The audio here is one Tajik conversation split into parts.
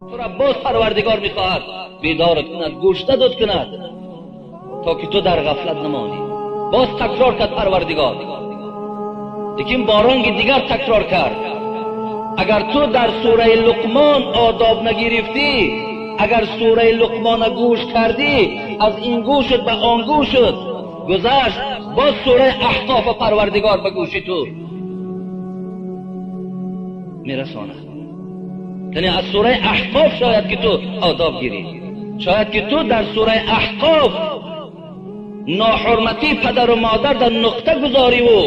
Тура боз Парвардигор мехоҳад бедорат кунад, гӯшзадат кунад, то ки ту дар ғафлат намонӣ. Боз такрор кард Парвардигор, лекин бо ранги дигар такрор кард. Агар ту дар сураи Луқмон одоб нагирифтӣ, агар сураи Луқмона гӯш кардӣ, аз ин гӯшат ба он гӯшат гузашт, боз сураи Аҳқоф Парвардигор ба гӯши ту мерасонад. Яъне аз сураи Аҳқоф шояд ки ту одоб гирӣ, шояд ки ту дар сураи Аҳқоф нохурматии падару модар дар нуқта гузорӣ ву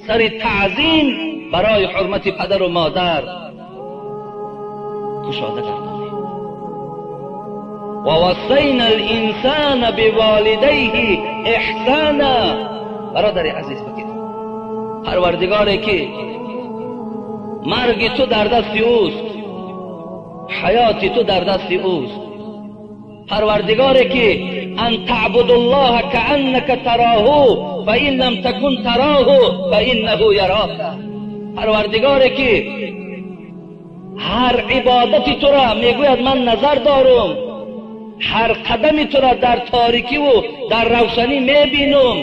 сари таъзим барои ҳурмати падару модар кушода гардонӣ. Ва вассайна ал-инсана биволидайҳи эҳсана. Бародари азиз, бигир, Парвардигоре ки марги ту дар дасти ӯст, ҳаёти ту дар дасти ӯст, Парвардигоре ки ан таъбудуллоҳа кааннака тароҳу фаин лам такун тароҳу фаиннаҳу ярока. Парвардигоре ки ҳар ибодати тура мегӯяд ман назар дорум, ҳар қадами тура дар торикиву дар равшанӣ мебинум,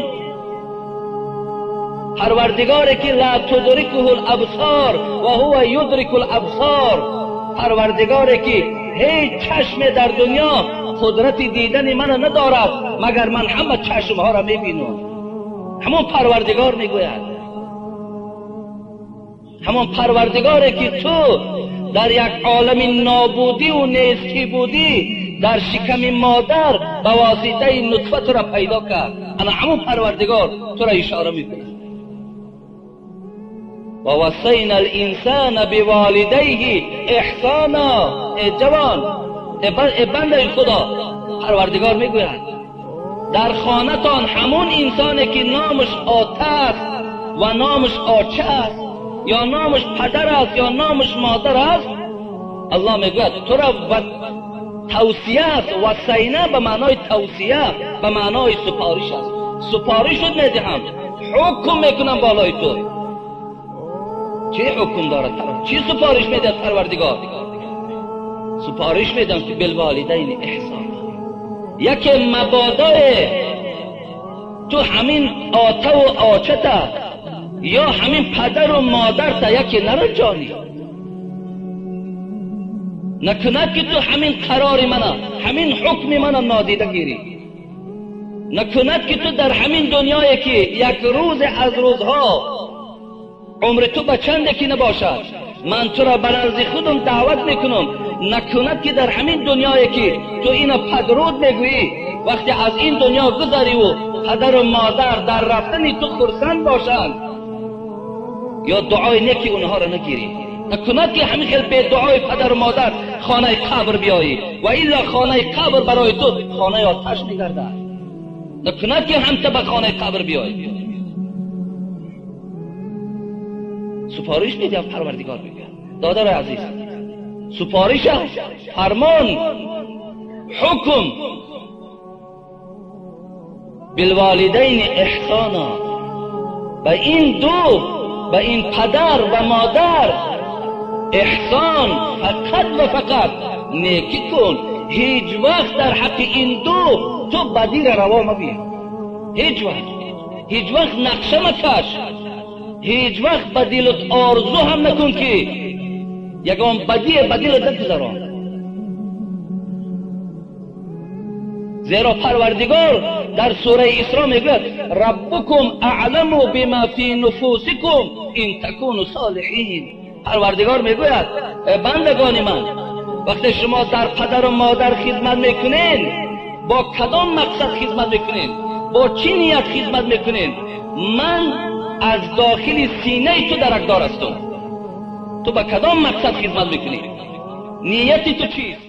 Парвардигоре ки ла тудрикуҳу лабсор ва ҳува юдрику лабсор, Парвардигоре ки ҳеҷ чашме дар дунё қудрати дидани мана надорад, магар ман ҳама чашмҳоро мебинам. Ҳамон Парвардигор мегӯяд, ҳамон Парвардигоре ки ту дар як олами нобудиву нестӣ будӣ, дар шиками модар ба воситаи нутфа тура пайдо кард, ана ҳамон Парвардигор тура ишора мекунад. Ва вассайна ал-инсана биволидайҳи эҳсона. Э ҷавон, э бандаи Худо, Парвардигор мегӯяд дар хонатон ҳамон инсоне ки номаш ота аст ва номаш оча аст, ё номаш падар аст, ё номаш модар аст, Аллоҳ мегӯяд тура тавсия аст. Вассайна ба маънои тавсия, ба маънои супориш аст. Супоришут медиҳам, ҳукм мекунам болои ту. Чӣ ҳукм дорад? Чӣ супориш медиҳад Парвардигор? Супориш медиҳам ки билволидайни эҳсон. Яке мабодое ту ҳамин отаву очата ё ҳамин падару модарта яке наранҷонӣ, накунад ки ту ҳамин қарори мана, ҳамин ҳукми мана нодида гирӣ, накунад ки ту дар ҳамин дунёе ки як рӯзе аз рӯзҳо умри ту ба чанде ки набошад, ман туро ба назди худам даъват мекунам, накунад ки дар ҳамин дунёе ки ту ина падруд мегӯӣ, вақте аз ин дунё гузариву падару модар дар рафтани ту хурсанд бошанд, ё дуои неки онҳоро нагирӣ. Накунад ки ҳамин хел бедуои падару модар хонаи қабр биёӣ, ва илла хонаи қабр барои ту хонаи оташ мегардад. Накунад ки ҳамта ба хонаи қабр биёӣ. Супориш медиҳам, Парвардигор мегӯяд. Додари азиз, супориш аст, фармон, ҳукм. Билволидайни эҳсона. Ба ин ду, ба ин падар ва модар эҳсон, фақат ва фақат некӣ кун. Ҳеҷ вақт дар ҳаққи ин ду ту бадиро раво мабин. Ҳеҷ вақт, ҳеҷ вақт нақша макаш, ҳеҷ вақт ба дилат орзу ҳам накун ки ягон бадие ба дилат нагузарон. Зеро Парвардигор дар сураи Исро мегӯяд раббукум аъламу бима фи нуфусикум ин такуну солиҳин. Парвардигор мегӯяд бандагони ман, вақте шумо дар падару модар хизмат мекунед, бо кадом мақсад хизмат мекунед, бо чӣ ният хизмат мекунед, ман аз дохили синаи ту даракдор ҳастам. Ту ба кадом мақсад хизмат мекунӣ? Нияти ту чист?